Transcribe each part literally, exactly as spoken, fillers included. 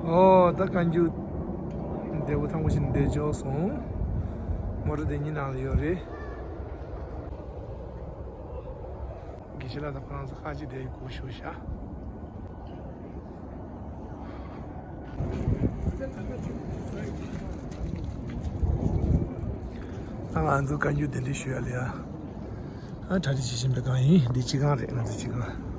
ཨོ་ད་བཀའ་འགྱུར་འདས་པོ་ཐང་པོ་ཞིག་འདས་འཇོག་སོང་། མོ་ར་དེ་གཉིས་ནང་ལ་ཡོད་རེད། དགེ་བཤེས་ལགས་དང་ཁོ་རང་ཚོ་ཁ་ཅིག་བསྡད་ཡོད་སྐུ་ཞུ་ཤག་ད་ང་ཚོ་བཀའ་འགྱུར་གདན་འདྲེན་ཞུ་ཡ་ལ་ཡ། ཨ་གྲ་སྒྲིག་བྱེད་བཞིན་པའི་སྒང་ཡིན། འདི་སྤྱི་ཁང་རེད། ང་ཚོ་སྤྱི་ཁང་།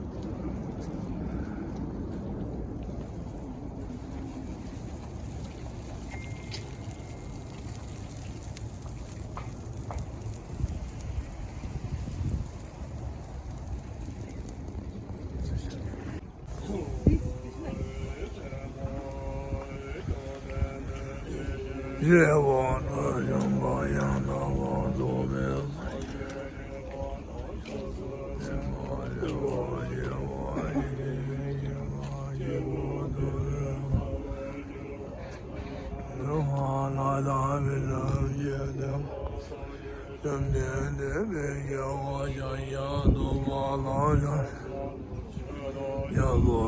བཅོམ་ལྡན་འདས་དཔལ་རྒྱལ་བ་ཤཱཀྱ་ཐུབ་པ་ལ་ཕྱག་འཚལ་ལོ།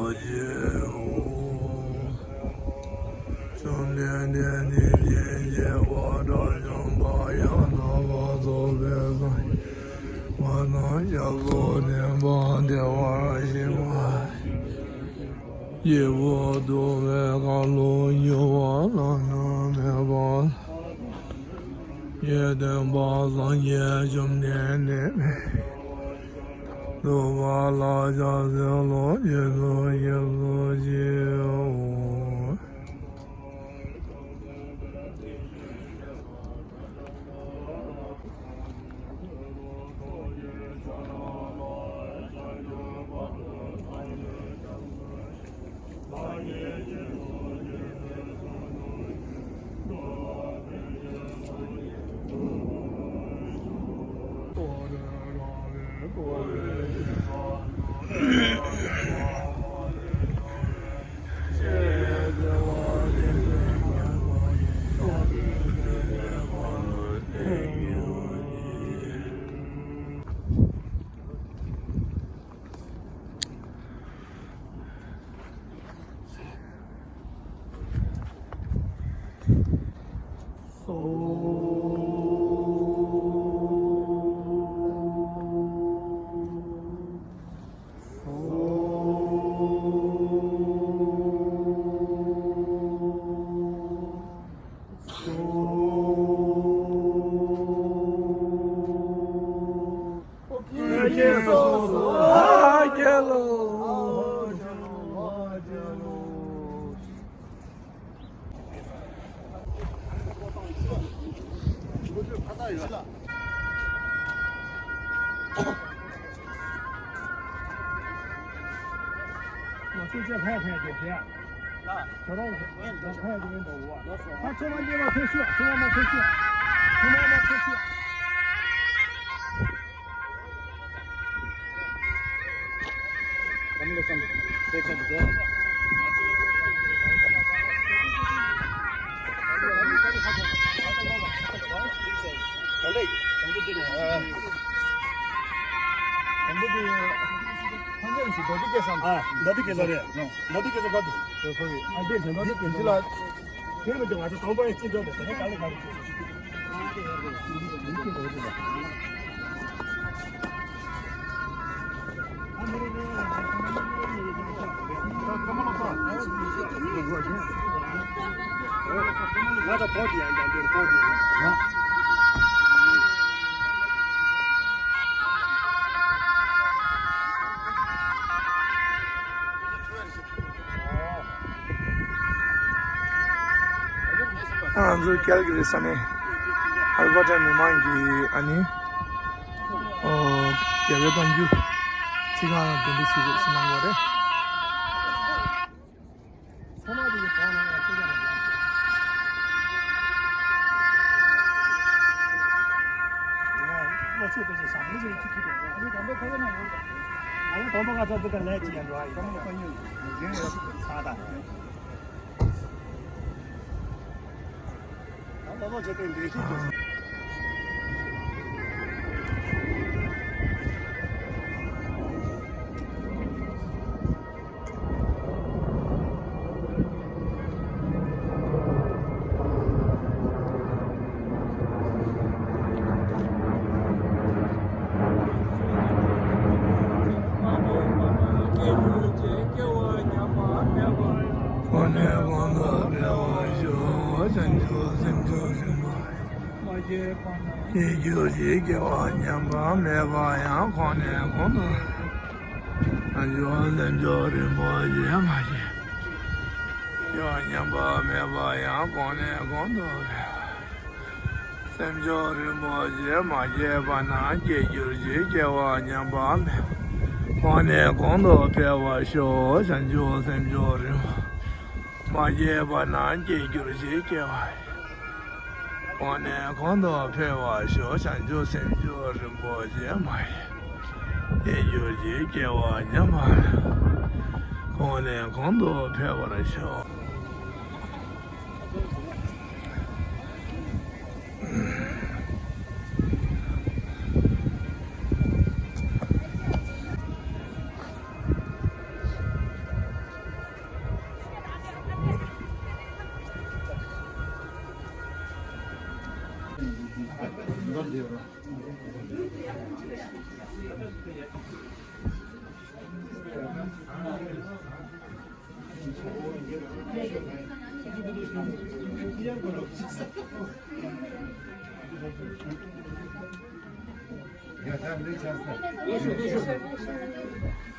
བཅོམ་ལྡན་འདས་ཉིད་དབྱིངས་ཀྱི་དབང་དྲག་ཤམ་བྷ་ཡ་ན་བ་ཙོ་བེ་ས་ཡི་མ་ན་ཡ་སོ་ནི་མ་བདེ་བར་གཤེགས་པ། སྐྱེས་བུ་སྡུག་བསྔལ་ཁ་ལོ་སྒྱུར་བ་བླ་ན་མེད་པ། ཡེ་སྟོན་པ་སངས་རྒྱས་བཅོམ་ལྡན་འདས་ཐུབ་པ་ལ་ཕྱག་འཚལ་ལོ། རྗེས་སུ་སྐྱབས་སུ་མཆིའོ། ང་ཚོ་ཅག་ཕན་ཕན་གྱི་བྱས། ད་རུང་ང་ཕན་གྱི་ཡིན་པ་འོ། ད་ཚོ་མ་འདི་མ་ཕན་ཤོས། ཚོ་མ་མ་ཕན་ཤོས། ཚོ་མ་མ་ཕན་ཤོས། ང་ཚོ་ཀལ་གི་རི་ས་ནས་ཨལ་བྷར་ཊ་མི་མང་གི་ཨ་ནི་ཨོ་རྒྱལ་བའི་བཀའ་འགྱུར་ཅི་གང་ལ་འདོན་སྤྲོད་ཞུ་དགོས་ཞེས་གནང་དགོས་རེད། ཚང་མ་དེ་གི་གོང་ལ་ཡང་ཐུགས་རྗེ་ཆེ། བློ་ཆོས་དཔེ་ཆ་བཞག་མི་ཞིག་ཅིག་ཅིག་དང་ཨ་ནི་དམ་པའི་ཁ་ཆེ་ན་ཡོད། ཨ་ནི་དམ་པ་ཁ་ཆེ་དེ་དང་ལས་ཅི་ཡང་འགྲོ་ཨ་ཡི་དམ་པ་ཁ་ཉོན་ཡིན་ཡིན་ཡོད་ས་དང་། ད་ལོ་ལོ་བྱེད་པའི་འགྲེལ་བཤད་དུ། སེམས་མཆོག་སེམས་མཆོག་རིན་པོ་ཆེ། སྐྱེ་འགྱུར་ཅིག་སྐྱེ་བ་ཉམས་པ་མེད་པ་ཡང་གོང་ནས་གོང་དུ། བྱང་ཆུབ་སེམས་མཆོག་རིན་པོ་ཆེ་མ་སྐྱེས། སྐྱེ་བ་ཉམས་པ་མེད་པ་ཡང་གོང་ནས་གོང་དུ་འཕེལ་བ། སེམས་མཆོག་རིན་པོ་ཆེ་མ་སྐྱེས་པ་ན་སྐྱེ་འགྱུར་ཅིག་སྐྱེ་བ་ཉམས་པ་མེད་པ་གོང་ནས་གོང་དུ་འཕེལ་བར་ཤོག་བྱང་ཆུབ་སེམས་མཆོག་རིན་པོ་ཆེ། མ་སྐྱེས་པ་ན་སྐྱེ་འགྱུར་ཅིག་སྐྱེ་བ། གོང་ནས་གོང་དུ་འཕེལ་བར་ཤོག་བྱང་ཆུབ་སེམས་མཆོག་རིན་པོ་ཆེ་མ་སྐྱེས། སྐྱེ་འགྱུར་ཅིག་སྐྱེ་བ་ཉམས་པ་མེད་པ། གོང་ནས་གོང་དུ་འཕེལ་བར་ཤོག་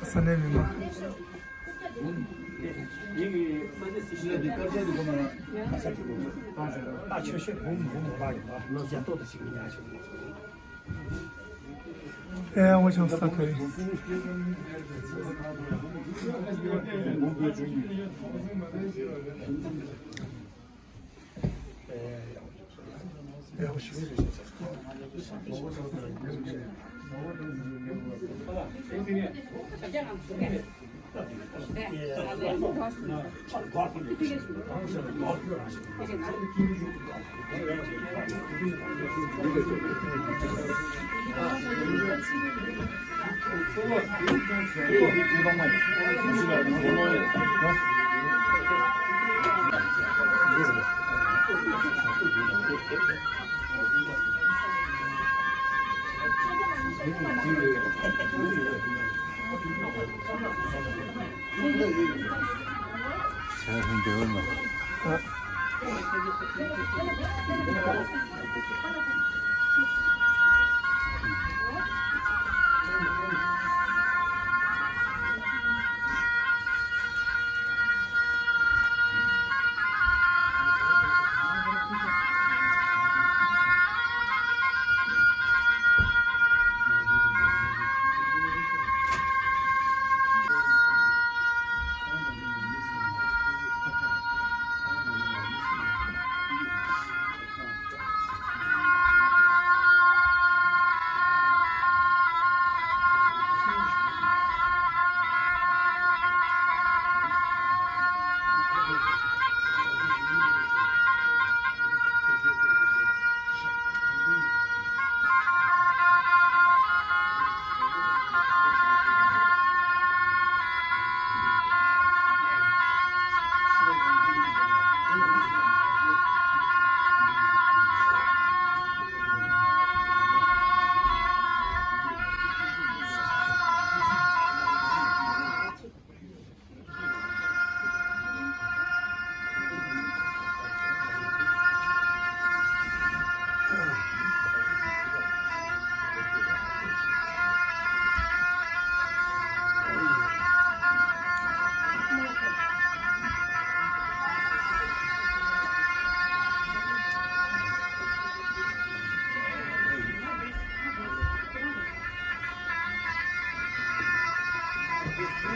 ས་གནས་མི་མང་། ཨེ་ཝ་ཆང་ས་ཁ་ཡིན།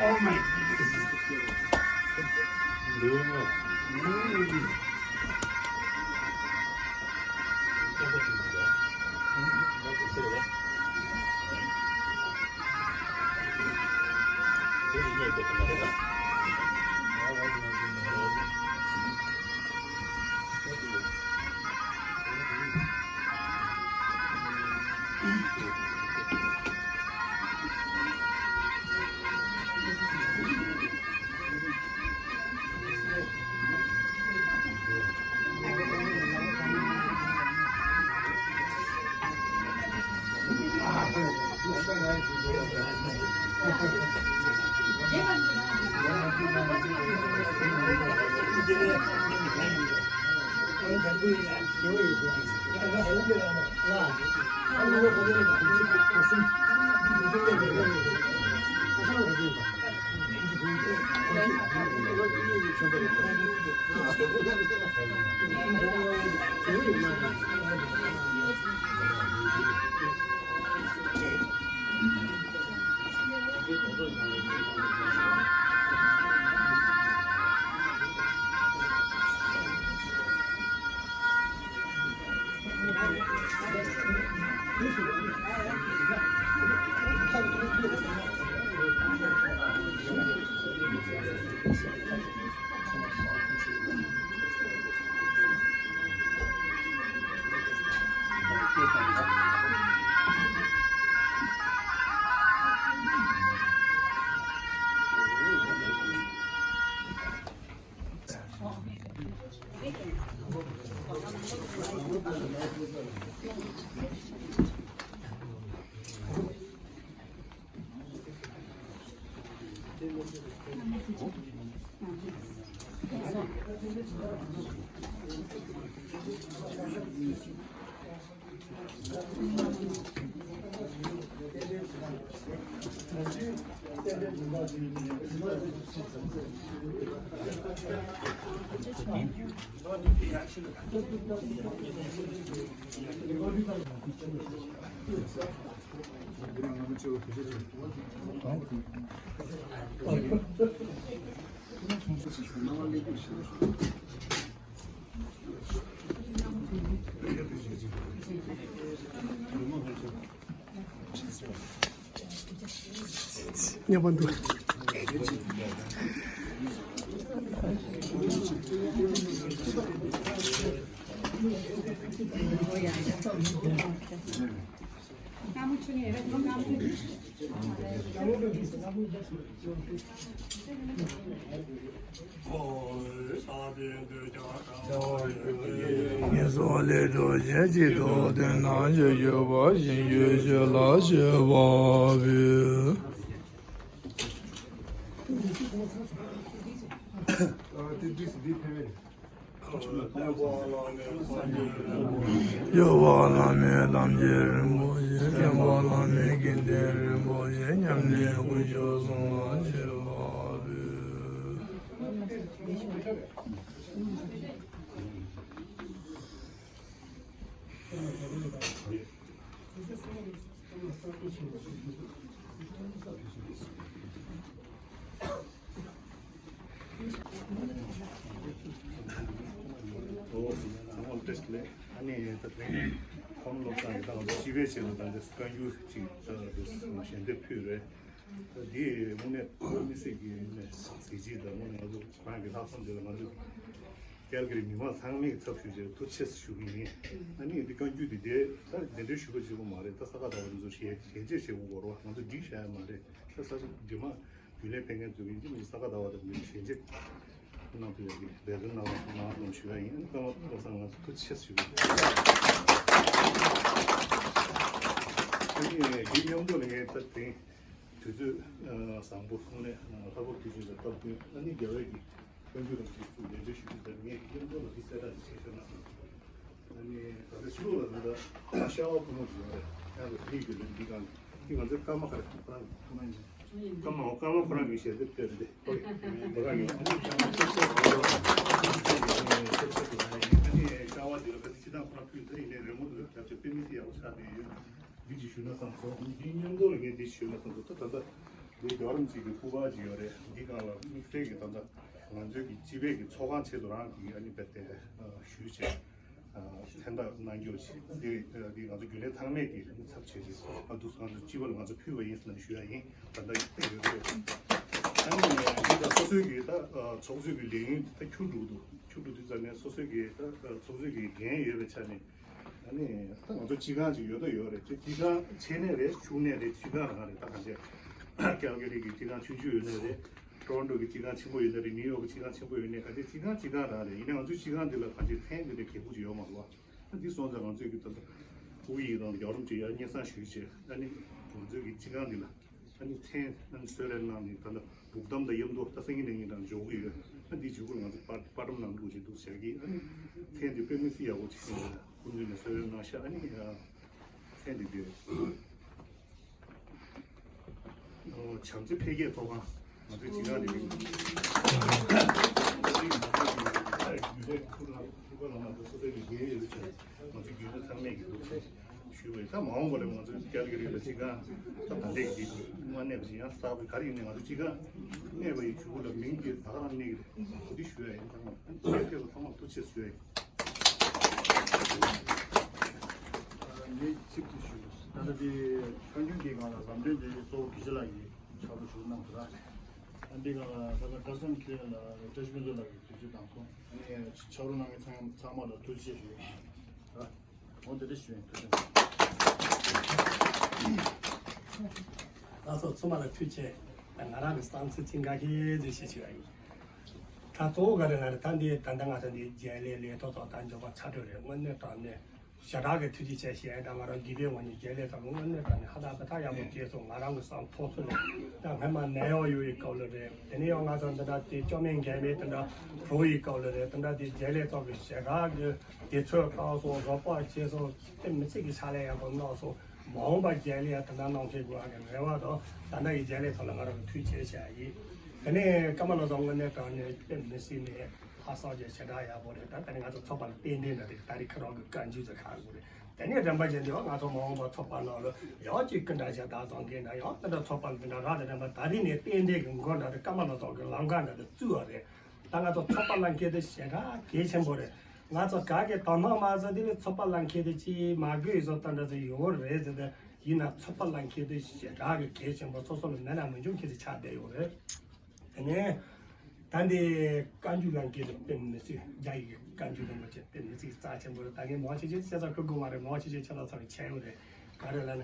Oh my goodness. ཉེ་བར་འདུག་ངན་སོང་ལས་སྒྲོལ་བྱེད་ཅིང་། རྟོགས་ལྡན་རྣམས་ཀྱི་སྤྱོད་པ་བཞིན། ཆོས་སྤྱོད་ལ་སྤྱོད་པ་འབུལ། སྐྱོབ་པ་བླ་མེད་ཐམས་ཅད་རིན་པོ་ཆེ། མཁྱེན་པ་བླ་མེད་དགེ་འདུན་རིན་པོ་ཆེ། མཉམ་ལས་དཀོན་མཆོག་གསུམ་ལ་སྤྱོད་པ་འབུལ། ཨོ། ཨ་ནི་ད་ཐེངས་ཁོང་བློ་བཟང་གིས་ད་ང་ཚོ་སྤྱི་པའི་ཆེད་དུ་ད་ལྟ་བཀའ་འགྱུར་ཅིག་ད་ལྟ་ཞལ་འདེབས་ཕུལ་རེད། ད་འདི་དངོས་གནས་དམིགས་བསལ་གྱི་ནས་གཟི་བརྗིད་དང་། དངོས་གནས་ང་ཚོ་ཁོ་རང་གི་ལྷག་བསམ་འདི་ལ་ང་ཚོ་ཀལ་ག་རི་མི་མང་ཚང་མའི་ཚབ་ཞུས་བྱས་ཐུགས་རྗེ་ཆེ་ཞུ་གི་ཡིན། ཨ་ནི་འདི་བཀའ་འགྱུར་འདི་དེ་ད་གདན་འདྲེན་ཞུས་པ་གཅིག་པོ་མ་རེད། ད་ས་ག་ཟླ་བ་དེ་ཚོ་ཞལ་ཞལ་འབྱེད་བྱེད་དགོས་རེད་བ། ང་ཚོ་སྒྲིག་བཞག་ཡ་མ་རེད། ད་ས་ཆ་འདི་མ་རྒྱུན་ལས་ཕེབས་མཁན་ཚོ་ཡིན་གཅིག་མིན་གཅིག་ས་ག་ཟླ་བ་དང་མི་ཞལ་འབྱེད་གནང་ཐུབ་ཡ་གི་འབད་བརྩོན་གནང་གནང་གནང་ཞུ་ཡ་ཡིན། ཨ་ནི་ཀརྨ་བློ་བཟང་ང་ཚོ་ཐུགས་རྗེ་ཆེ་ཞུ་གི་ཡིན། ཨ་ནི་འདི་མཉམ་དུ་ལ་ངས་ད་དེང་དུས་ཚོད་བཟང་པོ་ཐོག་ནས་ལྷག་པར་དུས་ཆེན་དང་སྟབས་བསྟུན་ཨ་ནི་རྒྱལ་བའི་གི་བཀའ་འགྱུར་དང་གཅིག་ཏུ་ལེགས་སྒྲིག་ཞུ་རྒྱུ་དང་། ངས་མཉམ་དུ་ལ་འདི་གསལ་བསྒྲགས་ཅིག་བྱས་ཤོག་ན། ཨ་ནི་ད་ལྟ་ཕྱི་ལོགས་ལ་ད་ལྟ་ཤར་བ་ཕོ་མོ་ཞིག་ཡོད་རེད། ཡང་ད་མིག་གི་ལན་འདི་གང་འདི་ང་ཚོའི་ཀརྨ་ཁ་རེད། ཁོ་རང་ཁོ་རང་ཡིན། ཀརྨ་འོ་ཀརྨ་ཁོ་རང་གི་ཞལ་འདེབས་སྤྲད་རེད། ཨོ་ཁེ། ཁོ་རང་གི་ཨ་ནི་ཀརྨ་ཆེ་ཆེ་གང་ལ་ཆེ་ཆེ་གང་ལ་ཡིན། ཨ་ནི་ཤར་བ་འདི་ལ་ད་ལྟ་སྤྱི་བཏང་ཁོ་རང་ཕུལ་ད་ཡིན་ནའི་རི་མོ་འདི་ལ་རྒྱབ་ཆ་དཔེ་མི་སྲིད་ཡག་པོ་ཆགས་བསྡད་ཡོད། འདི་ཅིག་ཞུས་ན་བསམ་སོང་། འདི་མཉམ་དུ་ལ་ངས་འདི་ཞུས་ན་བསམ་སོང་། ད་ད་ལྟ་འདི་རྒྱལ་བ་རིན་པོ་ཆེ་གི་སྐུ་པར་ཅིག་ཡོད་རེད། འདི་སྒང་ལ་དམིགས་བསལ་གྱི་ད་ལྟ་ང་ཚོའི་གི་སྤྱི་པའི་གི་ཚོགས་ཁང་ཆེད་དུ་རང་གི་ཨ་ནི་རྦད་དེ་ཞུས་བྱས་མཚན་རྟགས་གནང་རྒྱུ་ཅིག་འདི་འདི་ང་ཚོ་རྒྱུན་ལས་ཚང་མས་གི་ཚབ་བྱས་ཅིག་ཨ་འདུག་ང་ཚོ་སྤྱི་པ་ལ་ང་ཚོ་ཕུལ་བ་ཡིན་ཟེར་ནས་ཞུ་ཡ་ཡིན། ད་ལྟ་ཡོད་རེད། ཨ་ནི་འདི་ད་སོ་སོའི་གི་ད་ཚོགས་གཙོའི་གི་ལས་ཡུན་ད་འཁྱོལ་འགྲོ་འདུག་འཁྱོལ་འགྲོ་དུས་ཙམ་ནས་སོ་སོའི་གི་ད་ཚོགས་གཙོའི་གི་འགན་ཡོད་པའི་ཆ་ནས། ཨ་ནི་ད་ང་ཚོ་སྤྱི་ཁང་ཅིག་ཡོད་ད་ཡོད་རེད། དེ་སྤྱི་ཁང་ཆེ་ནས་རེད་ཆུང་ནས་རེད། སྤྱི་ཁང་རང་རེད། ད་གང་བྱས་ཀལ་ག་རི་གི་སྤྱི་ཁང་ཆུང་ཆུང་ཡོད་ནས་རེད། ཊོ་རོན་ཊོ་གི་སྤྱི་ཁང་ཆེན་པོ་ཡོད་ནས་རེད། ནིའུ་ཡོག་གི་སྤྱི་ཁང་ཆེན་པོ་ཡོད་ནས་གང་བྱས་སྤྱི་ཁང་སྤྱི་ཁང་རང་རེད། ཡིན་ནའི་ང་ཚོའི་སྤྱི་ཁང་འདི་ལ་གང་བྱས་མཚན་འདི་འདྲ་གལ་པོ་ཅིག་ཡོད་མ་རེད་བ། ཨ་འདི་སོང་ཙང་ང་ཚོས་གི་ད་ལྟ་དབུ་ཡིག་དང་རྒྱལ་བ་རིན་པོ་ཆེ་ཡར་སྙན་སེང་ཞུས་བྱས་ཨ་ནི་ང་ཚོའི་གི་སྤྱི་ཁང་འདི་ལ། ཨ་ནི་མཚན་ཨ་ནི་གསོལ་རས་གནང་ནས། ད་ལྟ་སྦུག་དམ་དང་ཡབ་མདོ་ད་སང་ཉིན་གནངས་ཉིན་རང་འཇོག་གི་ཡོད། ཨ་འདི་འཇུག་གུ་ང་ཚོ་པར་པར་སྒྲོམ་ནང་འདུག་ཅིག་འདུག་བྱ་གི། ཨ་ནི་མཚན་འདི་དཔེ་མི་སྲིད་ཡག་པོ་ཅིག་ཡིན། ཡ་སྐུ་མདུན་ནས་གསོལ་རས་གནང་ཤག་ཨ་ནི་ཡ་མཚན་འདི་འདི་རེད། ཨོ་བྱམས་བརྩེ་འཕེལ་རྒྱས་ཚོགས་ཁང་། ང་ཚོའི་སྤྱི་ཁང་ནས་མིང་། ང་ཚོའི་རྒྱུན་ལས་ཚང་མས་ཀྱི་འདུག་ཟེར་ཞུས་པ་ཡིན། ད་མ་འོངས་པ་ལ་ང་ཚོའི་ཀལ་ག་རི་ལ་སྤྱི་ཁང་ད་ད་ལྟའི་འདི་དངོས་གནས་པ་ཞིག་ཡང་གསར་པ་ག་རེ་ཡིན་ནའི་ང་ཚོའི་སྤྱི་ཁང་གནས་པ་ཡི་གཞུག་གུ་ལ་མིང་འདི་ད་ག་རང་གནས་ཀྱི་རེད། འདི་ཞུ་ཡ་ཡིན། ཚང་མ་ཆེད་ཕེབས་པ་ཚང་མར་ཐུགས་རྗེ་ཆེ་ཞུ་ཡ་ཡིན། ངས་ཚིག་གཅིག་ཞུ། ད་ལྟ་དེ་ཆོས་འབྱུང་གི་སྒང་ལ་ལམ་སྟོན་དེ་གཙོ་བོ་དགེ་བཤེས་ལགས་ཀྱིས་ཕྱག་རོགས་ཞུ་གནང་འདུག་ར། ཨ་འདི་སྒང་ལ་ད་ལྟ་གར་སོང་མཁན་ལ་བཀྲ་ཤིས་ཕུན་ཚོགས་ལགས་ཀྱིས་དུས་ཚོད་བཏང་སོང་། ཨ་ནི་ཕྱག་རོགས་གནང་མཁན་ཚང་ཚང་མ་ལ་ཐུགས་རྗེ་ཆེ་ཞུ་ཡིན་ར། འོ་དེ་འདྲ་ཞུ་ཡིན། ཐུགས་རྗེ་ཆེ། ལགས་སོ། ཚང་མ་ལ་ཐུགས་རྗེ་ཆེ། ད་ང་རང་གི་བསམ་ཚུལ་ཅིག་འགའ་ཤས་ཅིག་ཞུ་ཞུ་ཡ་ཡིན། ད་གཙོ་བོ་ག་རེ་ང་རེ་ད་འདི་ད་ལྟ་ང་ཚོ་འདི་རྒྱལ་ལས་ལས་ཐོག་ཚོགས་ད་འབྱོར་པ་ཚ་དྲོད་རེད། དངོས་གནས་དྲང་གནས་ཞེ་དྲག་གི་ཐུགས་རྗེ་ཆེ་ཞུ་ཡ། ད་ང་རང་དགེ་ལྡན་ངོས་ནས་རྒྱལ་ལས་ཚོགས་དངོས་གནས་དྲང་གནས་ཧ་ད་ཧ་ད་ཡག་པོ་བྱས་སོང་། ང་རང་གི་བསམ་མཐོང་ཚུལ་ལ་ད་སྔོན་མ་ནད་གཡོག་ཡོད་པའི་སྐབས་ལ་རེད། དེ་ནས་ཡང་ང་ཚོ་འདི་འདྲ་དེ་སྐྱོ་མེད་འགལ་མེད་དེ་འདྲ་འགྲོ་བའི་སྐབས་ལ་རེད། དེ་འདྲ་དེ་རྒྱལ་ལས་ཚོགས་ཀྱི་ཞེ་དྲག་གི་དེ་ཚོད་བཏང་སོང་། རོགས་པ་བྱས་སོང་། དེ་མི་ཚེ་གི་ཕྱག་ལས་ཡག་པོ་གནང་སོང་། མ་འོངས་པ་རྒྱལ་ལས་ཡང་དེ་འདྲ་གནང་ཐུབ་དགོས་ཀྱི་རེ་བ་དང་། ད་ལྟ་གི་རྒྱལ་ལས་ཚོགས་ལ་ང་རང་གི་ཐུགས་རྗེ་ཆེ་ཞུ་ཡ་ཡིན། དེ་ནས་ཀརྨ་བློ་བཟང་དངོས་གནས་དྲང་གནས་དཔེ་མི་སྲིད་ནས་ཧ་སག་རྒྱ་ཞེ་དྲག་ཡག་པོ་རེད། ད་ད་ནི་ང་ཚོ་ཚོགས་པ་ལ་རྟེན་འབྲེལ་འདྲ་དེ་ད་རེས་ཁ་རོག་གི་བཀའ་འགྱུར་ཚོ་ཁག་དགོས་རེད། དེ་ནས་རིམ་པ་བཞིན་དུ་ཡང་ང་ཚོ་མ་འོངས་པ་ཚོགས་པ་ནང་ལ་ཡང་ཅིག་སྐུ་འདྲ་ཞིག་བདག་བཟང་གིས་ན་ཡང་དེ་འདྲ་ཚོགས་པ་ལ་དེ་འདྲ་རག་དེ་རིམ་པ་ད་རེས་ནས་རྟེན་འབྲེལ་གྱི་མགོ་འདྲ་དེ་ཀརྨ་བློ་བཟང་གི་ལམ་ཁ་འདྲ་དེ་བཙུགས་པ་རེད། ད་ང་ཚོ་ཚོགས་པ་ལ་འཁེལ་དེ་ཞེ་དྲག་གལ་ཆེན་པོ་རེད། ང་ཚོ་ག་གེ་དོ་སྣང་མ་བྱས་དེ་ལས་ཚོགས་པ་ལ་འཁེལ་དེ་ཅིག་མ་དགོས་བཟོ་ལྟ་འདྲ་ཚོ་ཡོད་རེད་ཟེར་ཏེ། ཡིན་ན་ཚོགས་པ་ལ་འཁེལ་དེ་ཞེ་དྲག་གི་གལ་ཆེན་པོ་སོ་སོ་ལ་མེད་ན་མི་འཇོན་མཁན་ཞིག་ཆགས་བསྡད་ཡོད་རེད། དེ་ནས་ད་འདི་བཀའ་འགྱུར་ལ་འགལ་དུ་དཔེ་མི་སྲིད། རྒྱ་ཡི་བཀའ་འགྱུར་རིན་པོ་ཆེ་དཔེ་མི་སྲིད་རྩ་ཆེན་པོ་རེད། ད་ངས་མང་ཆེ་ཆེ་བཤད་ས་ཁུར་དགོས་མ་རེད། མང་ཆེ་ཆེ་ཆེ་ལ་ཚང་བྱས་ཡོད་རེད། ག་རེ་ལབ་ན།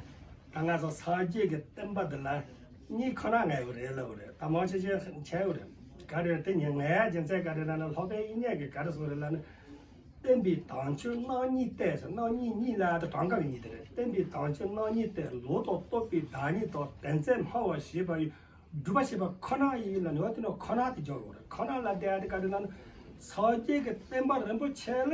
ད་ང་ཚོ་སངས་རྒྱས་ཀྱི་བསྟན་པ་འདི་ལ་གཉིས་ཁོ་ན་ངེས་ཡོད་རེད་ལབ་རེད། ད་མང་ཆེ་ཆེ་བྱས་ཡོད་རེད། ག་རེ་དེ་ཉིད་ངེས་ཡ་རྒྱུ་མཚན་ག་རེ་ལབ་ན། ལྷག་པའི་དབྱིག་གཉེན་གྱིས་ག་རེ་གསུངས་རེད་ལབ་ན། བསྟན་པའི་དམ་ཆོས་རྣམ་གཉིས་ཏེ། རྣམ་གཉིས་གཉིས་ལ་ད་གྲངས་ཀ་གི་གཉིས་དེ་རེད། བསྟན་པའི་དམ་ཆོས་རྣམ་གཉིས་ཏེ། ལུགས་དང་རྟོགས་པའི་བདག་ཉིད་དང་། དོན་མཛད་སྨྲ་བ་ཞེས་པ་ཡི། སྒྲུབ་པ་ཞེས་པ་ཁོ་ན་ཡིན་ལ་ནི་བ་དེ་ནི་ཁོ་ན་དེ་འཇོག་ཡོད་རེད། ཁོ་ན་ལ་དེ་ཨ་དེ་ག་རེ་ལབ་ན། སངས་རྒྱས་ཀྱི་བསྟན་པ་རིན་པོ་ཆེ་ལ་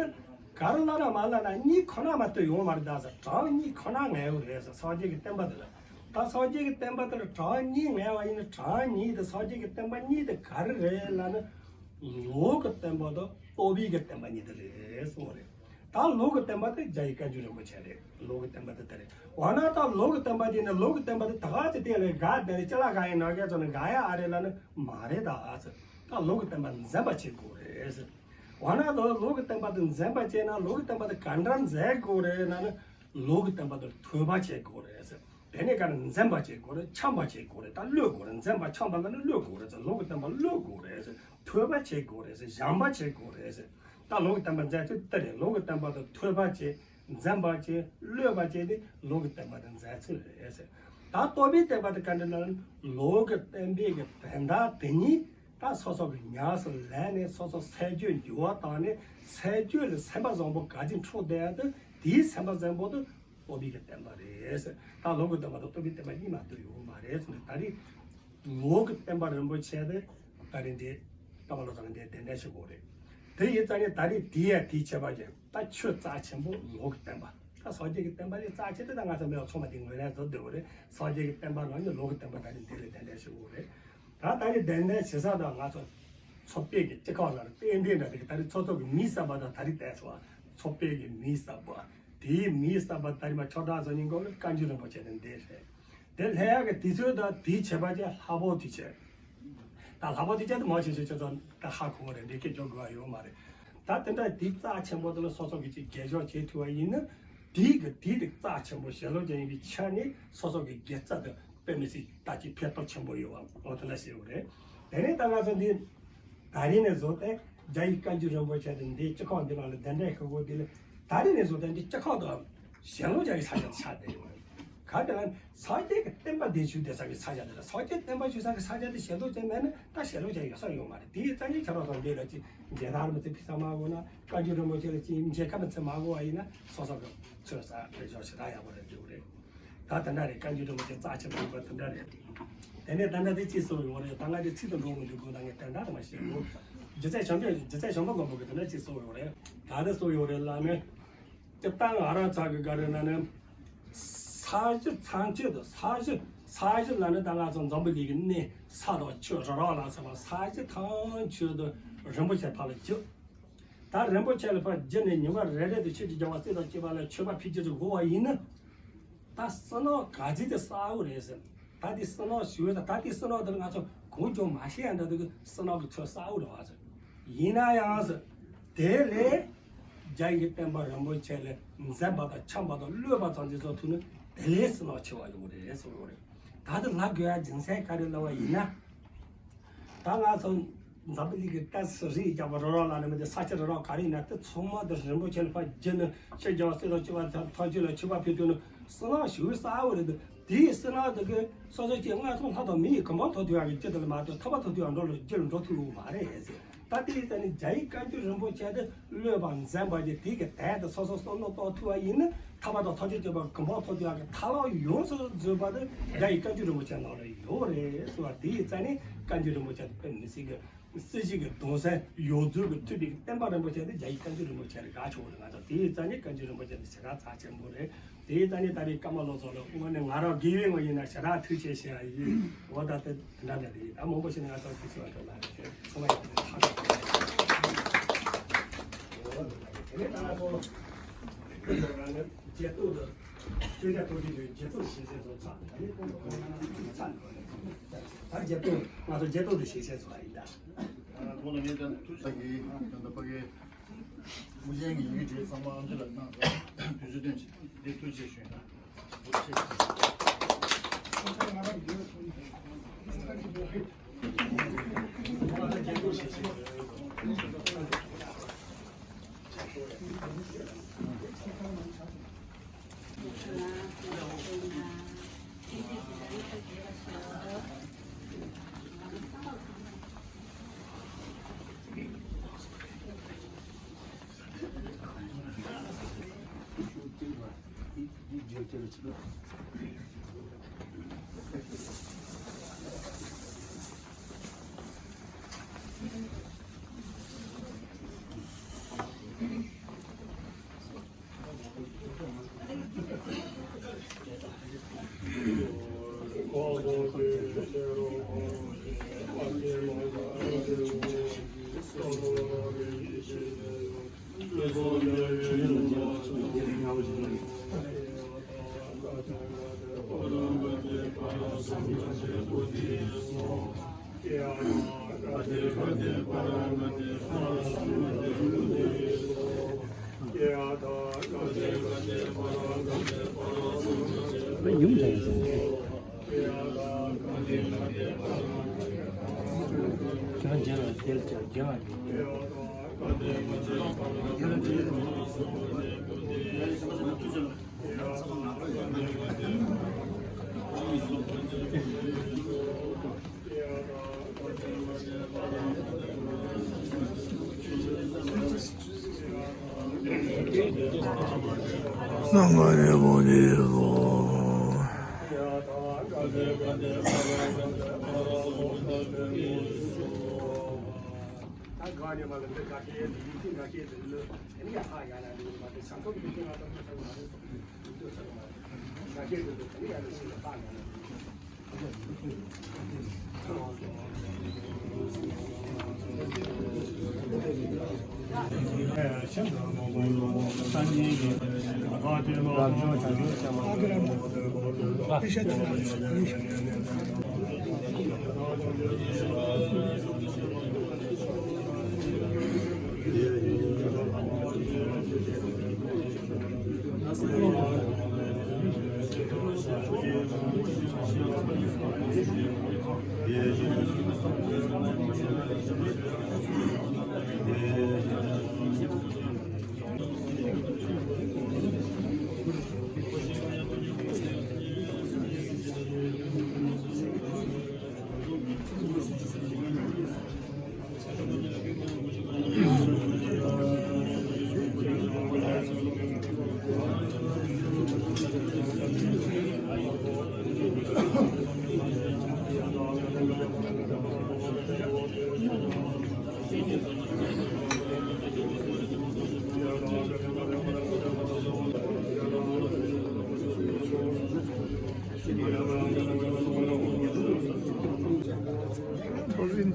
ག་རེ་ལབ་ན་མ་ལབ་ན་གཉིས་ཁོ་ན་མ་གཏོགས་ཡོང་མ་རེད། ད་ཟེར་གྲངས་གཉིས་ཁོ་ན་ངེས་ཡོད་རེད་ཟེར། སངས་རྒྱས་ཀྱི་བསྟན་པ་དེ་ལ། ད་སངས་རྒྱས་ཀྱི་བསྟན་པ་དེ་ལ་གྲངས་གཉིས་ངེས་པ་ཡིན་ན། གྲངས་གཉིས་དེ་སངས་རྒྱས་ཀྱི་བསྟན་པ་གཉིས་དེ་ག་རེ་རེད་ལབ་ན། ལུགས་ཀྱི་བསྟན་པ་དང་རྟོགས་པའི་གི་བསྟན་པ་གཉིས་དེ་རེད་གསུངས་པ་རེད། ད་ལུགས་ཀྱི་བསྟན་པ་དེ་རྒྱ་ཡི་བཀའ་འགྱུར་རིན་པོ་ཆེ་རེད། ལུགས་ཀྱི་བསྟན་པ་དེ་དེ་རེད། འོ་ན་ད་ལུགས་ཀྱི་བསྟན་པ་དེ་ནི་ལུགས་ཀྱི་བསྟན་པ་དེ་ད་ག་ཚོད་དེ་ལས་ག་དེ་ལས་ཅི་ལ་ག་ཡིན་ན་ག་ཚོད་ནི་ག་ཡ་ཨ་རེད་ལབ་ནི་མ་རེད་ད་ཨ་ཚོད། ད་ལུགས་ཀྱི་བསྟན་པ་འཛིན་པ་བྱེད་དགོས་རེད་ཟེར། འོ་ན་ད་ལུགས་ཀྱི་བསྟན་པ་དེ་འཛིན་པ་བྱེད་ན་ལུགས་ཀྱི་བསྟན་པ་དེ་ག་འདྲ་འཛིན་དགོས་རེད་ལབ་ནི། ལུགས་ཀྱི་བསྟན་པ་དེ་ཐོས་པ་བྱེད་དགོས་རེད་ཟེར། དེ་ནས་ག་རེ་འཛིན་པ་བྱེད་དགོས་རེད། འཆང་བ་བྱེད་དགོས་རེད། ད་བློས་དགོས་རེད། འཛིན་པ་འཆང་བ་ལ་ནི་བློས་དགོས་རེད་ཟེར། ལུགས་ཀྱི་བསྟན་པ་བློས་དགོས་རེད་ཟེར། ཐོས་པ་བྱེད་དགོས་རེད་ཟེར། སྦྱང་བ་བྱེད་དགོས་རེད་ཟེར། ད་ལུགས་ཀྱི་བསྟན་པ་འཛིན་ཚུལ་དེ་རེད། ལུགས་ཀྱི་བསྟན་པ་དེ་ཐོས་པ་བྱེད། འཛིན་པ་བྱེད། བློས་པ་བྱེད་དེ་ལུགས་ཀྱི་བསྟན་པ་དེ་འཛིན་ཚུལ་རེད་ཟེར། ད་རྟོགས་པའི་བསྟན་པ་དེ་ག་འདྲ་ན། ལུགས་ཀྱི་བསྟན་པའི་གི་དོན་དག་དེ་ཉིད་ད་སོ་སོ་གི་ཉམས་སུ་ལེན་ནས་སོ་སོ་སེམས་རྒྱུད་འགྱུར་བ་བཏང་ནས་སེམས་རྒྱུད་ལ་སེམས་པ་བཟང་པོ་ག་ཅིག་འཁྲུངས་བསྡད་ཡ་དེ་དེའི་སེམས་པ་བཟང་པོ་དེ་རྟོགས་པའི་གི་བསྟན་པ་རེད་ཟེར། ད་ལུགས་ཀྱི་བསྟན་པ་དང་རྟོགས་པའི་བསྟན་པ་གཉིས་མ་གཏོགས་ཡོད་མ་རེད་ཟེར་ནས། ད་རེས་ལུགས་ཀྱི་བསྟན་པ་རིན་པོ་ཆེ་དེ་ད་རེས་འདི་ཀརྨ་བློ་བཟང་འདིས་གདན་འདྲེན་ཞུ་དགོས་རེད། དེ་ཡིན་ཙང་ནས་ད་རེས་དེ་ཡ་དེའི་ཆེ་བ་ཅན་ད་ཆོས་རྩ་ཆེན་པོ་ལུགས་ཀྱི་བསྟན་པ། ད་སངས་རྒྱས་ཀྱི་བསྟན་པ་ལས་རྩ་ཆེ་དེ་ད་ང་ཚོ་མེད་པ་ཚང་མ་དེ་ངོས་ལེན་བཟོ་འདོད་རེད། སངས་རྒྱས་ཀྱི་བསྟན་པ་ནང་ནས་ལུགས་ཀྱི་བསྟན་པ་ད་རེས་འདི་ལ་གདན་འདྲེན་ཞུ་དགོས་རེད། ད་ད་རེས་གདན་འདྲེན་ཞུ་ས་དང་ང་ཚོ་ཚོགས་པའི་གི་སྤྱི་ཁང་ལ་རྟེན་འབྲེལ་འདྲ་དེ་གི་ད་རེས་ཚོགས་གཙོ་གི་མིང་གསར་པ་དང་ད་རེས་བསྡད་སོང་བ། ཚོགས་པའི་གི་མིང་གསར་པ། དེའི་མིང་གསར་པ་ད་རེས་མ་ཆོག་གྲངས་སོ་གཉིས་འགོ་ལ་བཀའ་འགྱུར་རིན་པོ་ཆེ་དེ་འདི་རེད། དེ་ལྷན་ཡག་གི་དུས་ཚོད་དང་དེའི་བྱེད་པ་ཅན་ལྷག་པོ་དུས་ཆེན། ད་ལྷག་པོ་དུས་ཆེན་དེ་མང་ཆེ་ཤོས་ཁྱེད་ཚོ་ད་ཧ་གོ་བ་རེད། འགྲེལ་བཤད་རྒྱག་དགོས་པ་ཡོད་མ་རེད། ད་དེ་འདྲ་དེའི་རྩ་ཆེན་པོ་དེ་ལ་སོ་སོ་གི་ཅིག་རྒྱབ་སྐྱོར་བྱེད་ཐུབ་པ་ཡིན་ན། དེའི་གི་དེའི་རིགས་རྩ་ཆེན་པོ་ཞལ་ལུང་ཅན་ཡིན་པའི་ཆ་ནས་སོ་སོ་གི་དགེ་རྩ་དེ་དཔེ་མི་སྲིད་ད་ཅིག་ཕན་ཐོགས་ཆེན་པོ་ཡོད་པ་འོ་དེ་འདྲ་ཞིག་ཡོད་རེད། དེ་ནས་ད་ང་ཚོ་འདི་ད་རེས་ནས་བཟུང་སྟེ་རྒྱ་ཡི་བཀའ་འགྱུར་རིན་པོ་ཆེ་དེ་འདི་སྤྱི་ཁང་འདི་ནང་ལ་གདན་འདྲེན་ཞུ་དགོས། དེ་ལ་ད་རེས་ནས་བཟུང་སྟེ་འདི་སྤྱི་ཁང་དུའམ་ཞལ་ལུང་ཅན་གྱི་ས་ཆ་དེ་ཆགས་བསྡད་ཡོད་རེད། ག་དེ་ལ་སངས་རྒྱས་ཀྱི་བསྟན་པ་འདི་ཞུ་བསྡད་ས་གི་ས་ཆ་དེ་ལ་སངས་རྒྱས་བསྟན་པ་ཞུ་ས་གི་ས་ཆ་དེ་ཞལ་ལུང་ཅན་མེད་ན་ད་ཞལ་ལུང་ཅན་ཡོད་ས་ཡོད་མ་རེད། དེ་ཡི་རྩ་ནས་ཁྱེད་རང་ཚོ་འདི་ལ་ཅིག་མཇལ་དར་མི་ཚེ་ཕི་ས་མ་དགོས་ན། བཀའ་འགྱུར་རིན་པོ་ཆེ་ལ་ཅིག་མཇལ་ཁ་མི་ཚེ་མ་དགོས་པ་ཡིན་ན་སོ་སོ་གི་ཚོད་ས་ཕེབས་ཤོག་ཞེ་དྲག་ཡག་པོ་རེད་འདུག་རེད། ད་དེ་འདྲ་རེད། བཀའ་འགྱུར་རིན་པོ་ཆེ་རྩ་ཆེན་པོ་ཡིན་པ་དེ་འདྲ་རེད། དེ་ནས་ད་ལྟ་དེ་ཅིག་གསུངས་ཡོད་རེད། ད་ང་དེ་ཚིག་ཏུ་འགྲོ་མི་འདུག་གོ། ད་ངས་དེ་འདྲ་དུ་མ་བཤད་གོ། རྒྱུ་ཚད་བྱམས་པ། རྒྱུ་ཚད་བྱམས་པ་མགོན་པོ་གིས་དེ་འདྲ་ཅིག་གསུངས་ཡོད་རེད། ད་དེ་གསུངས་ཡོད་རེད་ལ་ནི། སྤྱིར་བཏང་ང་རང་ཚོ་གི་ག་རེ་ན་ནི། ས་གཞི་ཐམས་ཅད་དུ། ས་གཞི། ས་གཞི་ལ་ནི་ད་ང་ཚོ་འཛམ་བུ་གླིང་གི་གནས་ས་དང་ཆུ་རི་རབ་ལ་སོགས་པ་ས་གཞི་ཐམས་ཅད་དུ་རིན་པོ་ཆེ་ཕར་ལ་བརྒྱུད། ད་རིན་པོ་ཆེ་ལ་ཕར་བརྒྱུད་ནས་ཉི་མ་རེ་རེ་དུ་ཆོས་ཀྱི་རྒྱལ་བ་སྲས་དང་བཅས་པ་ལ་མཆོད་པ་ཕུལ་རྒྱུ་ཞིག་དགོས་པ་ཡིན་ན། ད་བསོད་ནམས་ག་ཚོད་དེ་བསགས་དགོས་རེད་ཟེར། ད་དེ་བསོད་ནམས་ཞུ་བ་དང་། ད་དེ་བསོད་ནམས་དེ་ང་ཚོ་གོ་རྒྱུ་མ་ཤེས་ཡ་འདྲ་འདུག། བསོད་ནམས་ཀྱི་ཚོད་བསགས་དགོས་རེད་བ་ཟེར། ཡིན་ན་ཡང་ཟེར། དེ་ལས་རྒྱ་ཡི་བསྟན་པ་རིན་པོ་ཆེ་ལ་འཛེམ་པ་དང་འཆམ་པ་དང་བློས་པ་ཙམ་ཅིག་བཟོ་ཐུབ་ན་དེ་ལས་བསོད་ནམས་ཆེ་བ་ཡོང་གི་རེད་གསུངས་ཡོད་རེད། ད་དེ་ལབ་དགོས་ཡ་རྒྱུ་མཚན་ག་རེ་ལབ་པ་ཡིན་ན། ད་ང་ཚོ་འཛམ་བུ་གླིང་གི་ཏཱ་སི་རི་རྒྱལ་པོ་རི་རབ་ལ་ནི་མི་དེ་ས་ཆ་རི་རབ་ག་རེ་ཡིན་ན་དེ་ཚང་མ་དེ་རིན་པོ་ཆེ་ལ་ཕར་བརྒྱུད་ནས་ཆོས་རྒྱལ་བ་སྲས་དང་བཅས་པ་ཐམས་ཅད་ལ་མཆོད་པ་ཕུལ་དུས་ནི་བསོད་ནམས་ཞེ་པོ་བསགས་པ་རེད་དེ། དེའི་བསོད་ནམས་དེ་གིས་སོ་སོ་སྐྱེ་དངོས་སུ་ལྷ་དང་མི་ཡི་གོ་འཕང་ཐོབ་ཐུབ་ཡག་གི་རྒྱུ་དེ་ལ་མ་གཏོགས་ཐར་པ་ཐོབ་ཐུབ་ཡག་འགྲོ་ལ་རྒྱུ་ལ་འགྲོ་ཐུབ་ཡོད་མ་རེད་ཟེར། ད་དེ་ཡིན་ཙང་ནི་རྒྱ་ཡི་བཀའ་འགྱུར་རིན་པོ་ཆེ་དེ་བློས་པ་འཛེམ་པ་ཅིག་དེ་གི་དལ་དུ་སོ་སོ་བསམ་བློ་གཏོང་ཐུབ་པ་ཡིན་ན། ཐར་པ་དང་ཐམས་ཅད་མཁྱེན་པ་གོ་འཕང་ཐོབ་ཡག་གི་ཐབས་ལམ་ཡོངས་སུ་རྫོགས་པ་དེ་རྒྱ་ཡི་བཀའ་འགྱུར་རིན་པོ་ཆེ་ནང་ལ་ཡོད་རེད་ཟེར་བ། དེ་ཡིན་ཙང་ནི་བཀའ་འགྱུར་རིན་པོ་ཆེ་དེ་དཔེ་མི་སྲིད་ཀྱི། སྲིད་ཞི་གི་གདུང་སེམས་ཡོངས་རྫོགས་ཀྱི་མཐུན་པའི་བསྟན་པ་རིན་པོ་ཆེ་དེ་རྒྱ་ཡི་བཀའ་འགྱུར་རིན་པོ་ཆེ་རེད་ག་ཆོག་རེད། ང་ཚོ་དེ་ཡིན་ཙང་ནི་བཀའ་འགྱུར་རིན་པོ་ཆེ་དེ་ཞེ་དྲག་རྩ་ཆེན་པོ་རེད། དེ་ཡིན་ཙང་ནི་ད་རེས་ཀརྨ་ལོ་ཚོགས་ལ་དངོས་གནས་ང་རང་དགེ་བའི་ངོ་ཡིན་ན་ཞེ་དྲག་ཐུགས་རྗེ་ཆེ་ཞུ་ཡ་ཡིན། འོ་ད་དེ་འདྲ་འདྲ་དེ་ཡིན། ད་མང་པོ་ཞིག་ནས་ང་ཚོ་དུས་ཚོད་འགྲོ་ལ་རེད། ཚང་མ་ཡག་པོ་ཐག་ཐག་དེ་ནས་ད་ང་ཚོ་རྗེ་བཙུན་དུ་ཁྱེད་ཅག་ཐུགས་རྗེ་ཆེ། རྗེ་བཙུན་ཞལ་ཚན་སོགས་ཚར། ད་ནི་ཁོང་ཚོ་ཁོང་རྣམ་ཚོ་ཚར་ནས་ད་རྗེ་བཙུན་ང་ཚོ་རྗེ་བཙུན་དུ་ཞལ་ཚན་སོགས་ཡིན་ད། ཁོང་ལ་ངས་ཀྱང་ཐུགས་རྗེ་ཆེ། ད་ལྟ་ཕ་གི། དབུ་ཅན་གྱི་ཡི་གེ་བྲིས་ཚང་མ་ཨམ་ཅི་ལ་གནང་སོང་། དུས་ཚོད་བཏོན་ཆེད་འདི་ཐུགས་རྗེ་ཆེ་ཞུ་ཡིན།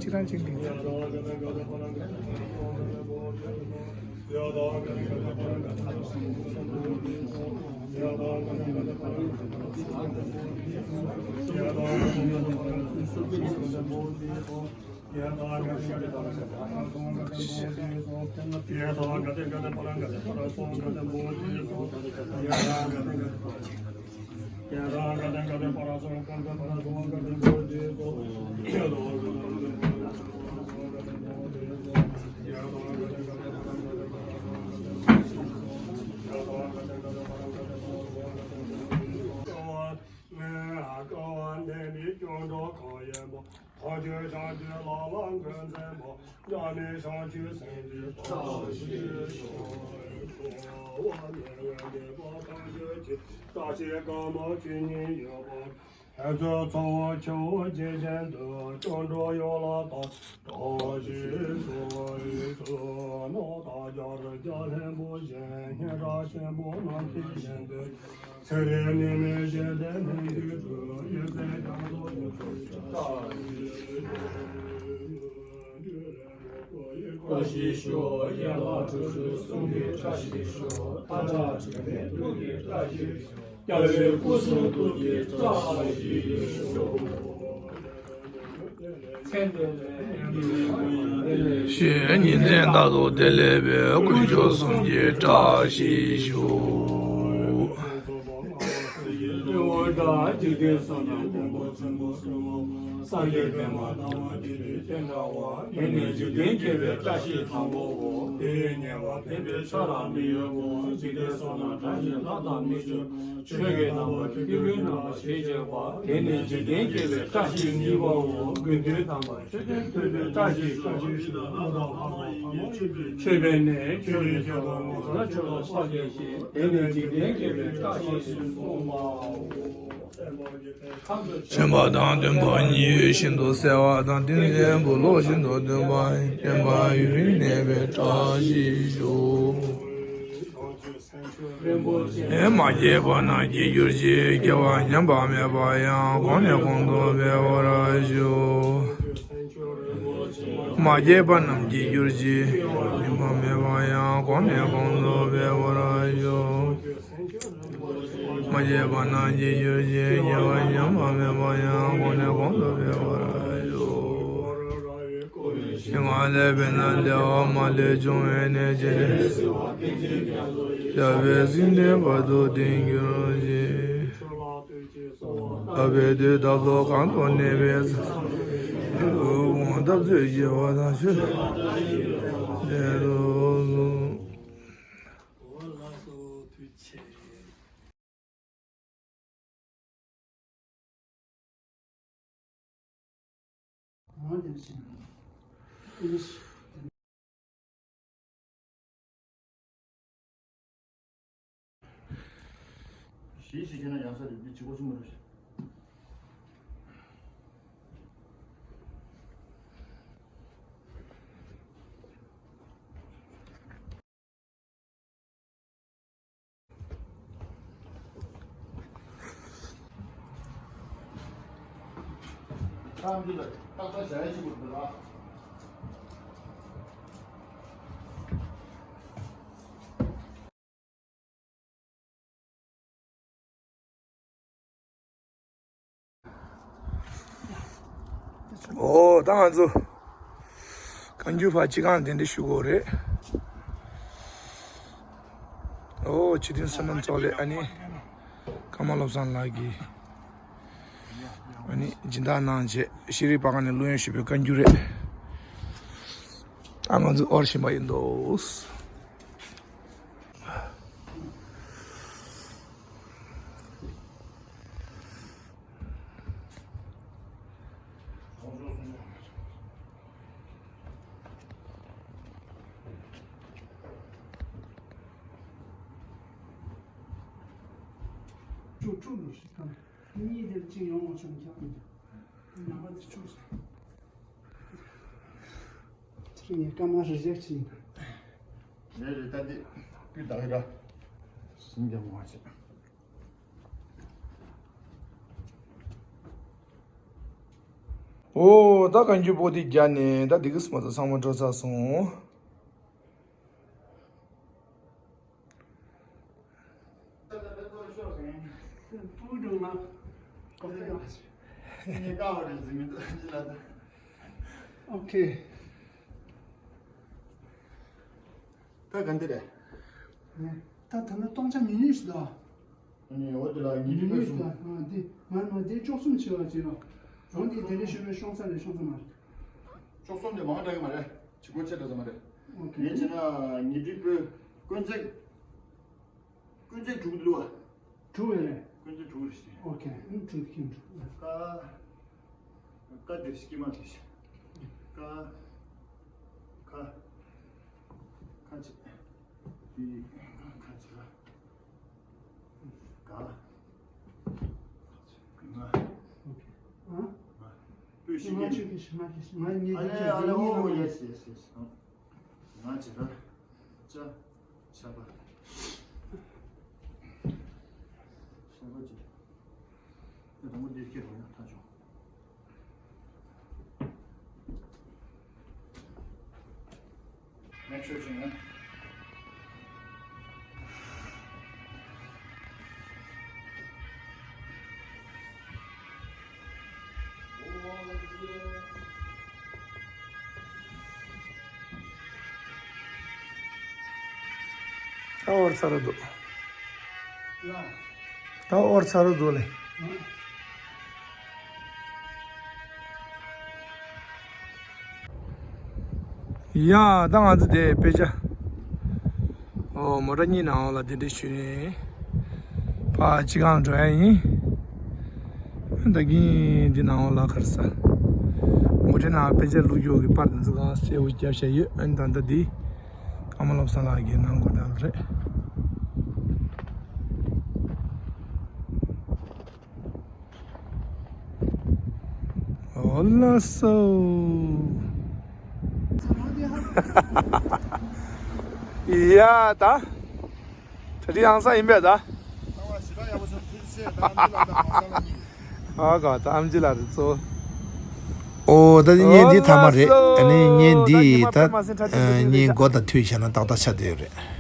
ཅི་རང་ཅིག་འགྲིག་ཐམས་ཅད་བྱང་ཆུབ་ལམ་ལ་འགོད་མཛད་པ། མཉམ་མེད་བྱང་ཆུབ་སེམས་ཀྱི་བཀྲ་ཤིས་ཤོག །འགྲོ་བ་མི་ཡི་འདོད་པ་ཐམས་ཅད་ཀྱི་བཀྲ་ཤིས་དགའ་མ་ཆོས་ཉིད་ཡོད་པ། ཕན་ཚུན་ཚོགས་ཆུ་བོ་རྗེས་བཞིན་དུ། སྐྱབས་འགྲོ་ཡོངས་ལ་བདག་བཀྲ་ཤིས་ཤོག །ཚོགས་རྣམས་དང་རྒྱ་རུ་རྒྱ་ལྷུན་པོ་བཞིན། སྙན་གྲགས་ཆེན་པོ་རྣམས་ཀྱི་ཞིང་དུ། ཚེ་རིང་ནད་མེད་ཞི་བདེ་ལྷུན་གྱིས་གྲུབ། ཡོན་ཏན་རྒྱ་མཚོ་ཆེན་པོ་བཀྲ་ཤིས་ཤོག །ཡན་ལག་དྲུག་ཅུ་གསུམ་གྱི་བཀྲ་ཤིས་ཤོག །མཐའ་བྲལ་དྲི་མེད་ཐུགས་ཀྱི་བཀྲ་ཤིས་ཤོག །རྒྱལ་བའི་སྐུ་གསུང་ཐུགས་ཀྱི་བཀྲ་ཤིས་ཤོག །ཞེས་ཉིན་མཚན་རྟག་ཏུ་བདེ་ལེགས་པའི་དཀོན་མཆོག་གསུམ་གྱི་བཀྲ་ཤིས་ཤོག །འོད་དཔག་འཇིག་རྟེན་གསུམ་ན་མགོན་པོ་ཆེན་པོ་སུ་མོ། སངས་རྒྱས་པདྨ་དམ་པ་དེ་ལས་ཐོན་འདྲ་བ། དེ་ནས་འཇིག་རྟེན་མཁྱེན་པའི་བཀྲ་ཤིས་དང་པོའོ། དེ་ཡི་ཉེ་བར་ཕན་པའི་ཆ་ལ་མི་གཡོ་བ། འཇིག་རྟེན་གསུམ་ན་བཀྲ་ཤིས་ལྷ་དང་མི་འབྱོར། ཆོས་ཀྱི་དམ་པ་ཀུན་ཀུན་རྣམ་པར་ཤེས་བྱེད་པ། དེ་ནས་འཇིག་རྟེན་མཁྱེན་པའི་བཀྲ་ཤིས་གཉིས་པའོ། དགེ་འདུན་དམ་པ་མཆོད་རྟེན་མཐུན་པའི་བཀྲ་ཤིས་ཤོག །ཆོས་པའི་གནས་ཆོས་ཀྱི་ཁྱད་པར་ངོ་མཚར་ཆོས་ལ་སྤགས་པའི་ཞིང་། དེ་ནས་འཇིག་རྟེན་མཁྱེན་པའི་བཀྲ་ཤིས་སུ་གསུངས་པའོ། བྱམས་པ་དང་ལྡན་པ་ཉི་འོད་བཞིན་དུ་གསལ་བ་དང་། ཏིང་འཛིན་བུ་ལོན་བཞིན་དུ་ལྡན་པ་ཡིན། བསྟན་པ་ཡུན་རིང་གནས་པའི་བཀྲ་ཤིས་ཤོག །ཨེ་མ་སྐྱེས་པ་རྣམས་སྐྱེ་གྱུར་ཅིག །སྐྱེས་པ་ཉམས་པ་མེད་པ་ཡང་། གོང་ནས་གོང་དུ་འཕེལ་བར་ཤོག །མ་སྐྱེས་པ་རྣམས་སྐྱེ་གྱུར་ཅིག །སྐྱེས་པ་ཉམས་པ་མེད་པ་ཡང་། གོང་ནས་གོང་དུ་འཕེལ་བར་ཤོག །མ་སྐྱེས་པ་རྣམས་སྐྱེ་གྱུར་ཅིག །སྐྱེས་པ་ཉམས་པ་མེད་པ་ཡང་། གོང་ནས་གོང་དུ་འཕེལ་བར་ཤོག །ཞིང་ལས་འཕེལ་ན་བདེ་བ་མ་ལུས་འབྱུང་བའི་གནས་ཀྱི་རེ། ཞབས་པད་སྲིད་མཐའི་བར་དུ་བརྟན་གྱུར་ཅིག །ལྷག་པའི་དུས་རྟག་ཏུ་གང་དུ་གནས་པའི་ས། དབང་འཐབ་རྩོད་བྱེད་པ་དང་ཆོས་འབྲེལ་དུ། གཞི་ཞིག་ཁྱེད་ན་ཡང་ས་རེད་འདི་བྱེད་སྒོ་ཆེན་པོ་རེད། ཁམས་འདི་ལ་ཏག་ཏག་བཞག་ཡ་ཅིག་དགོས་འདུག་ཨ། ཨོ་ད་ང་ཚོ་བཀའ་འགྱུར་ཕར་སྤྱི་ཁང་གདན་འདྲེན་ཞུ་དགོས་རེད། ཨོ་སྤྱི་མཐུན་བསོད་ནམས་ཚོགས་ལས་ཨ་ནི་ཀརྨ་བློ་བཟང་ལགས་ཀྱིས་ཨ་ནི་སྦྱིན་བདག་གནང་བྱས་ཤེས་རིག་པར་ཁང་ནས་ལྷོད་ཡངས་ཞུས་པའི་བཀའ་འགྱུར་རེད། ད་ང་ཚོ་ཨོར་བཞིན་པ་ཡིན་འདུག་གཉིས་དེར་གཅིག་ཡོང་བ་བྱུང་ཀྱང་། ནམ་པ་དེ་ཆུག་སོང་། དེ་རིང་ངས་སྐར་མ་རེ་རེ་བྱིན། རེ་རེ་ལྟ་དེ་སྤུས་དག་གི་ར། ཟིན་ཀྱང་མ་བྱེད། ཨོ་ད་གང་རྒྱུ་པོ་དེ་རྒྱ་ནས་ད་འདི་གི་སི་མ་ད་ཚང་མ་འགྲོ་ཚར་སོང་། ཨོ་ཁེ། ད་ག་འདི་རེད། ད་ད་ནི་སྟོང་ཆ་ཉུང་ཉུང་ཞིག་ད། ཨ་ནི་འོ་དེ་ལ་ཉིན་རེ་ཉུང་ཉུང་གསུམ། ད་ཨ་འདི་ང་ང་འདི་བཅུ་གསུམ་བྱེད་པ་བྱེད་རོགས། རང་འདི་དེ་ནས་ཤོད་པའི་ཤོང་ས་རེད་ཤོང་ས་མ་རེད། བཅུ་གསུམ་དེ་མང་དྲགས་ཀྱི་མ་རེད། བྱེད་སྒོ་ཆེ་དྲགས་ས་མ་རེད། ཨོ་ཁེ། ངས་བྱས་ན་ཉིན་རེ་པོའི་དཀོན་ཚེགས། དཀོན་ཚེགས་དྲུག་འདུག་བ། དྲུག་རེད། དཀོན་ཚེགས་དྲུག་རེད་ཟེར། ཨོ་ཁེ། ཨང་དྲུག་ཁྱིམ་དྲུག་ཀ། ཀ་དེར་སྐྱེས་མ་དེ་ཤི། ཀ། ཁ། ཁ་ཅིག་དེ་ཁ་ཅིག་ལ། ག་ལ། ང་། ཨང་། པོས་ཤི་ང་ཆོས་ཀྱི་ཤི་ང་ཆོས་ཤི་ང་ཉེ་ཨ་ལེ་ཨ་ལེ་ཨོ་ཡེ་སི་ཡེ་སི་ཡེ་སི། ང་ཇི་ལྟར། ཅ། ཆ་པ། ཆ་པ་ཅི། ད་དང་པོ་འདིར་སྐྱེ་རོགས་ཡང་ཐག་ཆོད། Make sure ཅི་ན། ད་འོར་ཚར་འདུག་ད་འོར་ཚར་འདུག་ལེ། ཡ་ད་ང་ཚོ་དེ་དཔེ་ཆ། ཨོ་མོ་ཊ་གཉིས་ནང་ལ་དེ་འདྲ་ཞུས་ནས། ཕ་སྤྱི་ཁང་འགྲོ་ཡ་ཡིན། ད་གིན་འདི་ནང་ལ་ཁར་ས། མོ་ཊའི་ནང་དཔེ་ཆ་བླུགས་ཡོད་ཀྱི་པར་དེ་ཚོ་གང་གསལ་པོ་བརྒྱབ་བཞག་ཡོད། ཨ་ནི་ད་ལྟ་འདི་ཀརྨ་བློ་བཟང་ལགས་ཀྱི་ནང་སྒོ་དང་རེད། ཨོ་ལ་སོ། ཡ་ད། ད་དེ་ཡང་ས་ཡིན་པས་ད། ཨ་ག་ད་ཨམ་ཆི་ལ་རེད་ཚོ། ཨོ་ད་ནི་བརྙན་འདི་ཐ་མ་རེད། ཨ་ནི་བརྙན་འདི་ད་བརྙན་མགོ་དང་མཐུད་བྱས་ན་ཏག་ཏག་ཆགས་བསྡད་ཡོད་རེད།